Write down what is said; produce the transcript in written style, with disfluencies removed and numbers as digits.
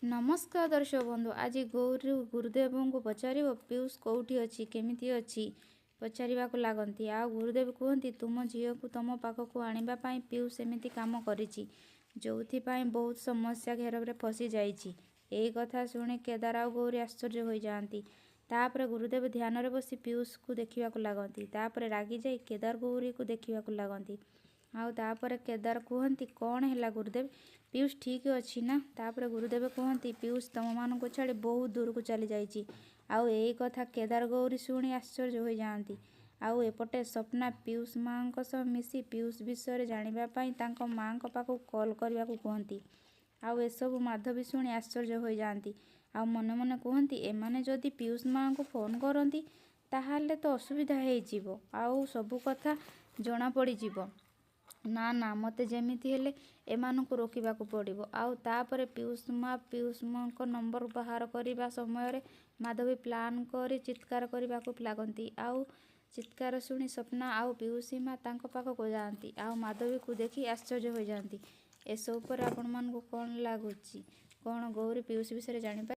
ନମସ୍କାର ଦର୍ଶକ ବନ୍ଧୁ, ଆଜି ଗୌରୀ ଗୁରୁଦେବଙ୍କୁ ପଚାରିବ ପିୟୁଷ କେଉଁଠି ଅଛି, କେମିତି ଅଛି ପଚାରିବାକୁ ଲାଗନ୍ତି। ଆଉ ଗୁରୁଦେବ କୁହନ୍ତି, ତୁମ ଝିଅକୁ ତୁମ ପାଖକୁ ଆଣିବା ପାଇଁ ପିୟୁଷ ଏମିତି କାମ କରିଛି, ଯେଉଁଥିପାଇଁ ବହୁତ ସମସ୍ୟା ଘେରରେ ଫସିଯାଇଛି। ଏହି କଥା ଶୁଣି କେଦାର ଆଉ ଗୌରୀ ଆଶ୍ଚର୍ଯ୍ୟ ହୋଇଯାଆନ୍ତି। ତାପରେ ଗୁରୁଦେବ ଧ୍ୟାନରେ ବସି ପିୟୁଷକୁ ଦେଖିବାକୁ ଲାଗନ୍ତି। ତାପରେ ରାଗିଯାଇ କେଦାର ଗୌରୀକୁ ଦେଖିବାକୁ ଲାଗନ୍ତି। ଆଉ ତାପରେ କେଦାର କୁହନ୍ତି, କ'ଣ ହେଲା ଗୁରୁଦେବ, ପିୟୁଷ ଠିକ୍ ଅଛି ନା? ତାପରେ ଗୁରୁଦେବ କୁହନ୍ତି, ପିୟୁଷ ତୁମମାନଙ୍କୁ ଛାଡ଼ି ବହୁତ ଦୂରକୁ ଚାଲିଯାଇଛି। ଆଉ ଏଇ କଥା କେଦାର ଗୌରୀ ଶୁଣି ଆଶ୍ଚର୍ଯ୍ୟ ହୋଇଯାଆନ୍ତି। ଆଉ ଏପଟେ ସ୍ୱପ୍ନା ପିୟୁଷ ମାଆଙ୍କ ସହ ମିଶି ପିୟୁଷ ବିଷୟରେ ଜାଣିବା ପାଇଁ ତାଙ୍କ ମାଆଙ୍କ ପାଖକୁ କଲ୍ କରିବାକୁ କୁହନ୍ତି। ଆଉ ଏସବୁ ମାଧବୀ ଶୁଣି ଆଶ୍ଚର୍ଯ୍ୟ ହୋଇଯାଆନ୍ତି। ଆଉ ମନେ ମନେ କୁହନ୍ତି, ଏମାନେ ଯଦି ପିୟୁଷ ମାଆଙ୍କୁ ଫୋନ୍ କରନ୍ତି ତାହେଲେ ତ ଅସୁବିଧା ହେଇଯିବ, ଆଉ ସବୁ କଥା ଜଣାପଡ଼ିଯିବ। ନା ନା, ମୋତେ ଯେମିତି ହେଲେ ଏମାନଙ୍କୁ ରୋକିବାକୁ ପଡ଼ିବ। ଆଉ ତାପରେ ପିୟୁଷ ମା ପିୟୁଷଙ୍କ ନମ୍ବର ବାହାର କରିବା ସମୟରେ ମାଧବୀ ପ୍ଲାନ୍ କରି ଚିତ୍କାର କରିବାକୁ ଲାଗନ୍ତି। ଆଉ ଚିତ୍କାର ଶୁଣି ସ୍ୱପ୍ନା ଆଉ ପିଉସୀ ମା ତାଙ୍କ ପାଖକୁ ଯାଆନ୍ତି, ଆଉ ମାଧବୀକୁ ଦେଖି ଆଶ୍ଚର୍ଯ୍ୟ ହୋଇଯାଆନ୍ତି। ଏସବୁ ପରେ ଆପଣମାନଙ୍କୁ କ'ଣ ଲାଗୁଛି, କ'ଣ ଗୌରୀ ପିୟୁଷ ବିଷୟରେ ଜାଣିପାରେ?